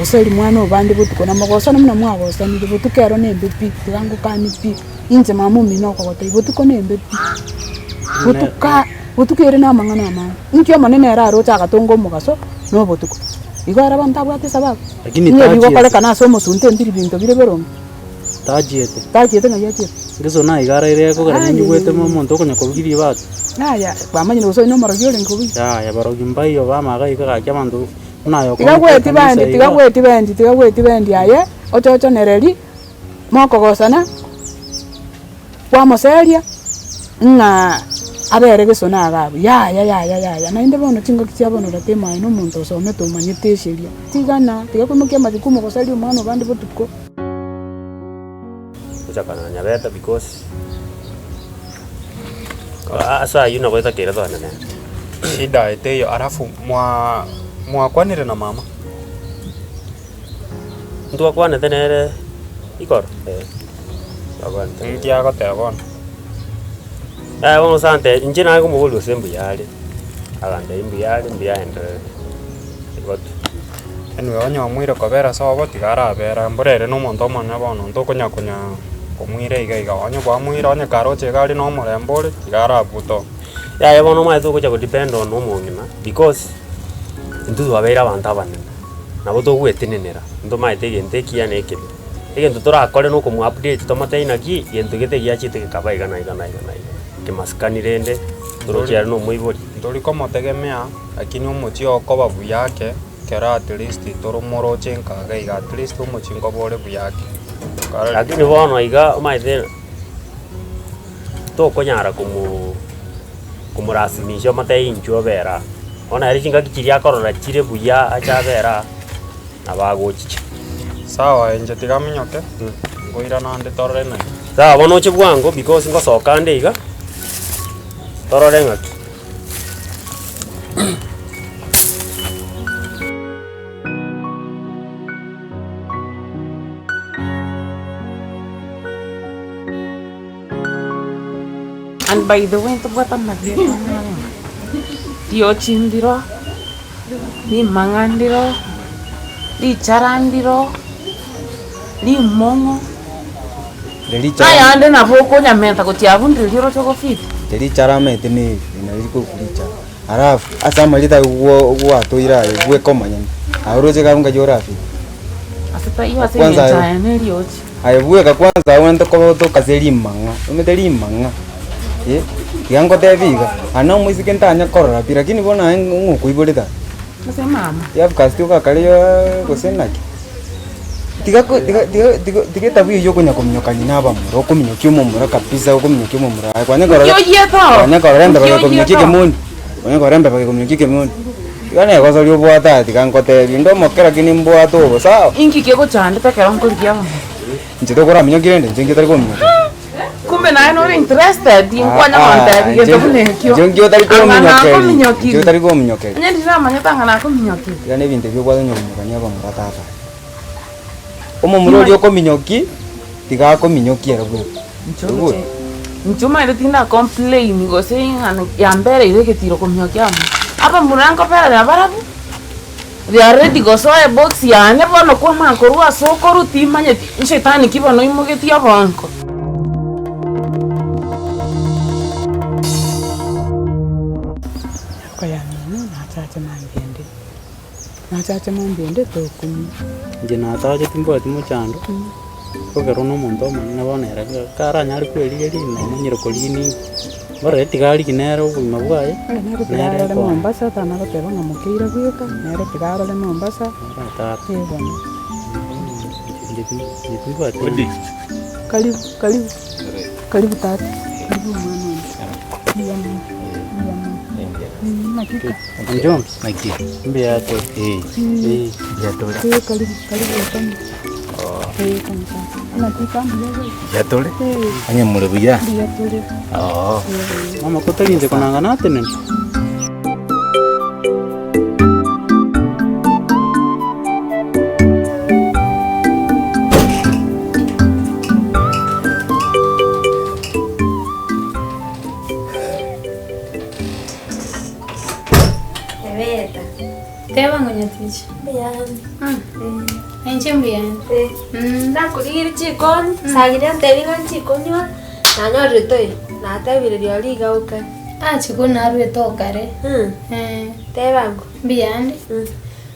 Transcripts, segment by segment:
Gose eri mwana obande botuko na mogosana buna mwagosanire botuko ero nembe pi, tiga ngokanie pi, inche mama omino okogotebia botuko nembe pi, botuka botuko ere na amang'ana amange. Inki Omonene ere aroche agatonga omogaso na obotuko? Igo ere bono tabwati esababu? Lakini Ng'a tachiete. ebigokorekana ase omosunte mbiri binto bire boronge? Tachiete. Tachiete ng'ai achiete? Ngeso na iga araire ekogera ninyigwete mo omonto okonya korugia ribati. Yaya, kwamanyire gose oyo na omorogi orenge kobugia? Yaya barogi mbaiyo bamaga iga gaki abanto buna aye Tiga okong'ete gweti ekanisa bendi, tiga iga. gweti bendi, tiga gweti bendi aye, ochochonereri, mokogosana, kwamoseria, ng'a abere gesona iga abwo, yaya yaya yaya, naende bono chingaki chia bono orateme aye na omonto osomete omanyete esheria, tigana, tiga koimokia amajukumu gosaria omwana obande botuko. Gochaka na Nyabeta because ase ayio nabo etakeire togende nere. Shida eteiyo alafu mwa mwakwanire na mama? Ntwakwanete nere igoro eh, twakwanete nere. Nki agoteba bono? Yaya bono gose ante inche naye komoboria gose mbuya are, agantebia mbuya are mbuya aendererete, igo tu. Anyway onye omoire kobera sobo tiga arabera mbora ere na omonto omonene bono ntokonya konya komoira iga iga onye kwamoira onye karoche iga aria na omorembe ore tiga arabuta oo. Yaya bono omanyete ogocha go depend on omong'ina because intwe twabeire abanto abanene, nabo togwetenenera, ntomaete egento ekiya na ekebe. Egento torakore na okomo update tomotebie naki gento gete giachete gekaba iga na iga na iga na iga, kemasikani rende toroche ere na omoibori. Ntori komotegemea lakini omochie okoba buya ake. Kero at least toromoroche nka iga iga at least omochie nkoba ore buya ake. Lakini bono iga omanyete tokonyara komo komorasimisha omotebie inchuo obere aa. Bono ere chingaki chiria akorora chire buya ache abere aa, nabo agochicha. Sawa inche tiga minyoke, nkoirana ande torore naki. Sawa bono oche bwango because ngosoka ande iga, torore ng'aki. And by the way ntobwate amarieta amange, riochi ndiro, rimang'a ndiro, richara ndiro, rimong'o. Nayande nabo okonyamenta gochia abwo ndire riroche ogofiti. Richara amaete na eri nario rikorusia richara, alafu ase amarieta aywo gwo gwatoire aye bweka omonyene, aye oroche iga ng'ai orafike. Ase taiyo ase Kwanza eng'encho aye aye neriochi. Aye bweka kwanza abwenerete koba tokase rimang'a, omanyete rimang'a eh, tiga ngotebie iga, aye na omoiseke ntanya korora pi lakini bono aye ng'o okoiborete aa. Ase mama. Yafukasiti ogakare gose naki? Tiga ko tiga tiga tiga tiga etabia eywo okonya kominyokania na abamura, okominyokia omomura kabisa okominyokia omomura aye kwanya korora Nki oyiete oo? kwanya korora embeba Nki gekominyokia oyiete oo? ekemoni, kwanya korora embeba gekominyokia ekemoni. Tiga negosoria obwate aya tiga nkotebie, inde omoke lakini mbwate obo sawa. Inki kegochandete ekero nkorigia abamura? Inche tokoraminyokia rende, inche nki otari kominyokia? Kumbe naye nore interested nkwanya gontebia gento buna ekio. Inche nki otari Ang'a kominyokeria, nakominyokirie. inche otari kominyokeria. Onye ndiramanyete ang'a nakominyokirie. Tiga na ebinto ebio obwate onye kominyokania abamura tata. Omomura oria okominyoki, tiga akominyokie ere bweka. Inche oroche, inche omanyete tinda complain gose ing'a yambereire egetiro kominyokia abamura. Abamura nkoberera barabwo, they are ready gosoa ebox yane bono kwamanya korwa ase okorwa timanyeti nshetani ki bono oimogetie obonko. Koyamino nachache mambia ende. Nachache mambia ende tokonywa. Inche natache timbwati mochando, ekero na omonto omonene bono ere karanyare kwerigeria namanyire korigia ninki, bono tiga arigie nere obogima bwaye, Oyo nere tiga nere arore ekona. Mombasa, tana goteba ng'a mokeire bweka, nere tiga arore Mombasa, Arataka. eh bono. Inche inche timbwati. Karibu, karibu, karibu tata, karibu omwana one, mbuya mono, mbuya mono, naki ka. Jones, Naki? mbuya tore. Eh, Eh. mbuya tore. Eh, karibu, karibu okanye. Eh, kanisa. Naki ka mbuya bwe. Mbuya tore. Eh, Onye more buya? mbuya tore. Oo. Mama ko tari inche konanga natenena. Ebeta. Teba ng'o nyatichi. Mbuya ande. Inche mbuya inde. Eh. Mm. Nakorigirie chikoni, sagini antebi ng'a nchikonywa, nanyorire toyo, natebire rirorio iga okare. Ah chikoni narwete okare. Mm. Eh. Teba ango. Mbuya inde. Mm.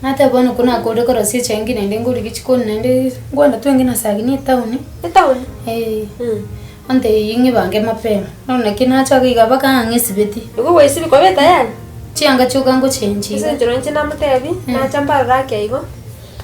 Nateba bono ko nakorire korosia echae nki naende ngorigia chikoni naende ngwenda twenge na sagini etown. Etown? Eh. Mm. Ontebie ng'ibange mapema. Bono naki nachoka iga mpaka ng'a ng'esibeti. Igo gwaisibi kwabe tayari? Chianga chioka ngochenji Ase iga. enchera inche namotebi, nacha mbarore ake igo,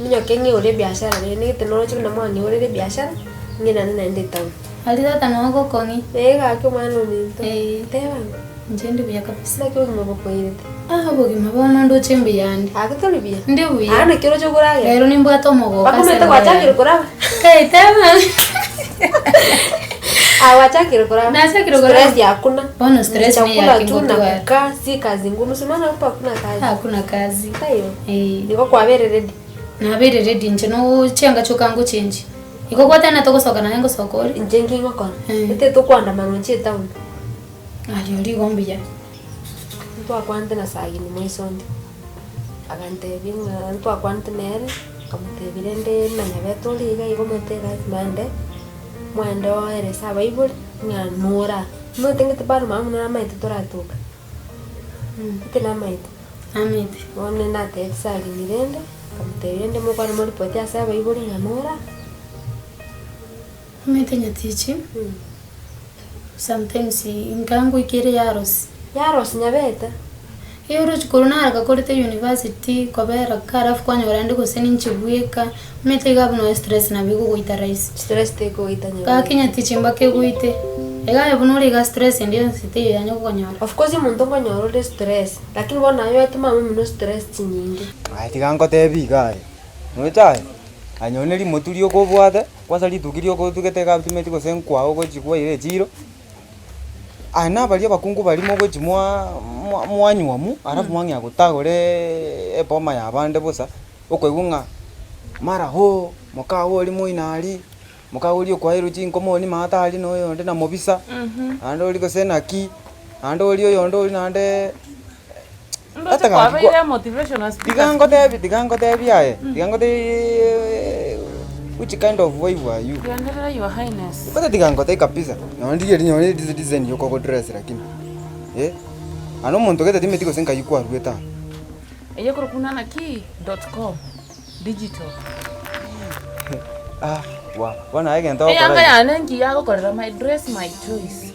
minyoke ng'igore ebiashara rende gete noroche buna mwang'igorera ebiashara, ng'irane naende etown. Aria tata noo ogokong'i. Ee gaki omwana ominto, Ee. teba ng'a. Inche ndi buya kabisa. Naki obogima bokoirete? Ah obogima bono ndoche mbuya ande. Gaki tori buya? Ndi buya. Aa naki oroche okoragera? Rero nimbwate omogoko Mpaka ase omanyete engo yane. gwachakire koraba? Kai teba. Ah gwachakire koraba? Nachakire koraba. Stress hakuna. Bono stress Ni niyo chakula tu na yakingotwara. kukaa, si kazi ngumu, si unaona hapa hakuna kazi. Hakuna kazi. Taiyo. Eh. Nigo kwabeire ready. Nabeire ready inche no chianga chioka ngochenji. Igo gwatana togosoka naye ngosoka ore. Inche nkingokora. Eh. Ete tokoandamana inche etown. Aye oria igo mbuya. Ntwakwanete na Sagini moisonde, agantebia ng'a ntwakwanete nere, nkamotebia rende nanyabete ore iga igo omanyete lazima ende, mwende oerese abaibori ng'a nora, omanyete ng'ete bado mama buna namaete toratoka, gete namaete. Namete. Bono natebirie Sagini rende, nkamotebia rende mokwane moripoti ase abaibori ng'a nora. Omanyete nyatichi. Sometimes inka ngoikere yarosi. Yarosi nyabete. Eeh oroche korwa naragakorete university kobera ka alafu kwanyora ande gose ninche bweka, omanyete iga abwo nonya stress nabo egogoita rahisi. Stress tekogoita nyabete. Gaki nyatichi mpaka egoite, iga aye buna ore iga stress ende yonsi teiyo yanya gokonyora. Of course omonto nkonyora ore stress, lakini bono aye oete mama omino stress chinyinge. Aye tiga ngotebi iga aye, noche aye, aye nonye na rimotu rioka obwate. Kwanza rituko riria okotugete iga timeti gose nkwao ogochi kwaira echiro, aye nabaria abakungu baria mogochi mwa mwa mwanywamu alafu mwang'ea gotagora eboma ya abande bosa, okoigwa ng'a mara hoo, mokago oria moino aria, mokago oria okwaerwe chinkomoni maate aria na oyonde na mobisa, naende oria gose naki, naende oria oyonde oria naendeee. Ndoche Ata gaki kwabeire kwa motivational tiga speakers. ngotebi tiga ngotebi aye, tiga ngotebiiiiii which kind of wife are you? Genderera your highness. Kwanza tiga ngotebi kabisa, nonye rigerio nonye ri design yoka ogodress lakini eh, naende omonto gete timeti gose nkai kwarwete aa. Eye korokwa buna naki dot com digital. Ah wa bono aye egento ogokora Eyanga iga. yane ngiya agokorera my dress my choice.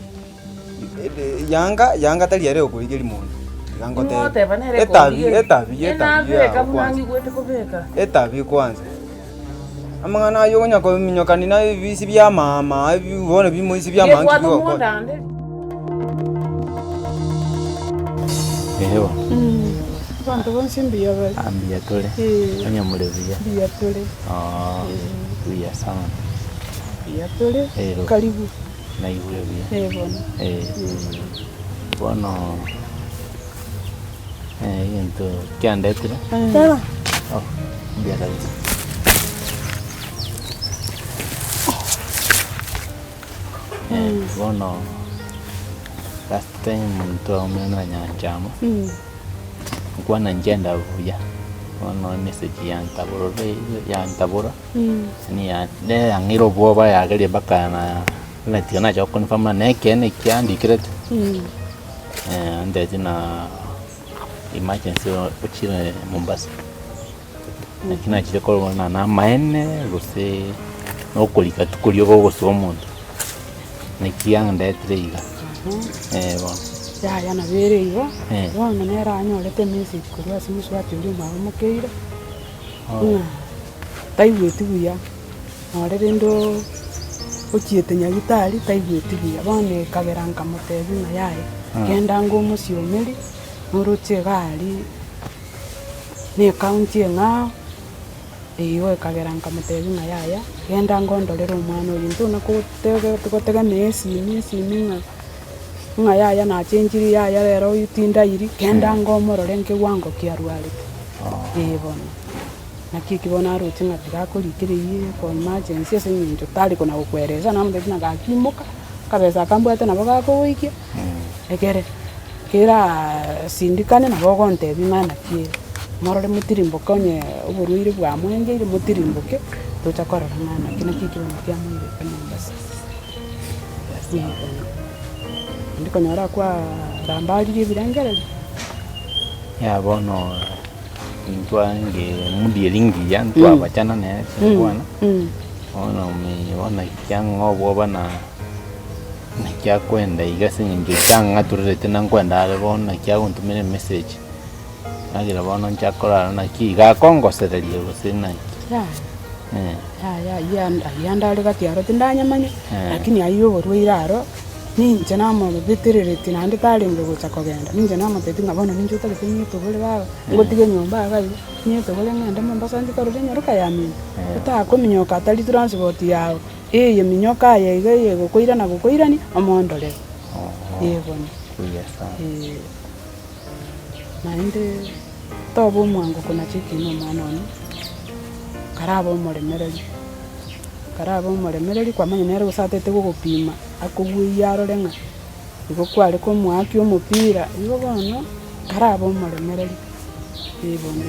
Yanga yanga tari ere okorigeria monto, iga Ning'o ngotebie. oteba nere Etabi ekorigeria? etabi etabi Enabeka yago buna kwanza, ngigwete kobeka. etabi kwanza. Amang'ana aywo okonya kominyokani na ebisi bia amaama ebi bono bimoisi bia amaanki Ngebwate bigokora. omondande. Eeh bono. Abanto bonsi mbuya bare. Ah, mbuya tore. Ee. Onye more buya. Mbuya tore. Oo, buya sana. Mbuya tore. Ero. Karibu. Naigure buya. Eh, bono. Eh. Bono eh, egento kiandetire. Oh, mbuya kabisa. Eh, bono last time monto aumire na Nyanchama, nkwana nchenda buya, bono emessage yantaborore yantabora, yaani neyang'ira obwoba yageria mpaka na buna tiga nacha goconfirm buna nekeene eki andikerete, antebetie na emergency ochire Mombasa. Naki nachire korora buna namaene gose nokorika tu koria ogogosoa omonto, naki yandetire iga, eh bono. Yaya nabo ere igo, Eh. bono nere anyorete emessage korwa ase mosubati oria omwabo mokeire, ng'a taigweti buya, nore rende oo ochiete nyagetari taigweti buya, bono ekagera nkamotebia ng'a yaya, genda ango omosiomeri, noroche iga aria. Na ekaunti eng'ao, eyio ekagera nkamotebia ng'a yaya, genda ngondorere omwana oyo, intwe buna kotege gotegemea esimi esimi ng'a ng'a yaya nachenchirie yaya rero oyo tindairi, genda ngomorore nkewango ki arwarete, eh bono. Naki eki bono aroche ng'a tiga akorikera eywo eko emergency ase eng'encho tari kona gokoeresa namotebia ng'a gaki imoka, akabesa aka mbwate nabo gakogoikia, ekere. Kera sindikane nabo ogontebia ng'a naki ere. Morore motirimboke onye oborwaire bwamwengeire motirimboke, tocha korora ng'a naki naki ekiombe kiamoirete Mombasa. Naende konyora kwarambarire ebirengererio. Ya bono intwange mood eria ngiya ntwabachana nere chinkwana, bono bono kiang'a obwoba na naki akoenda iga ase eng'encho kiang'atorerete na nkoenda are bono naki agontomera emessage, nagera bono nchake korara naki iga akongosereria gose naki. Yaya, yaya ayio ayio ande are gati aro tindanyamanya, lakini ayio oborwaire aro, ninche namobeterereti naende tarenge gocha kogenda, ninche namotebitie ng'a bono ninche otagete nyetogore baba, ngotige enyomba iga iga, nyetogore ng'ende Mombasa nchie korora enyaroka ya minto, otakominyoka atari transport yago, eye minyoka aye iga eye egokoirana gokoirania, omondorere, eh bono, eh. Naende toba omwango konacha ekiina omwana one, karabe omoremereri, karabe omoremereri kwamanya nere gose atete gogopima akogweyie arore ng'a igo kware komoakia omopira, igo bono karabe omoremereri eh bono.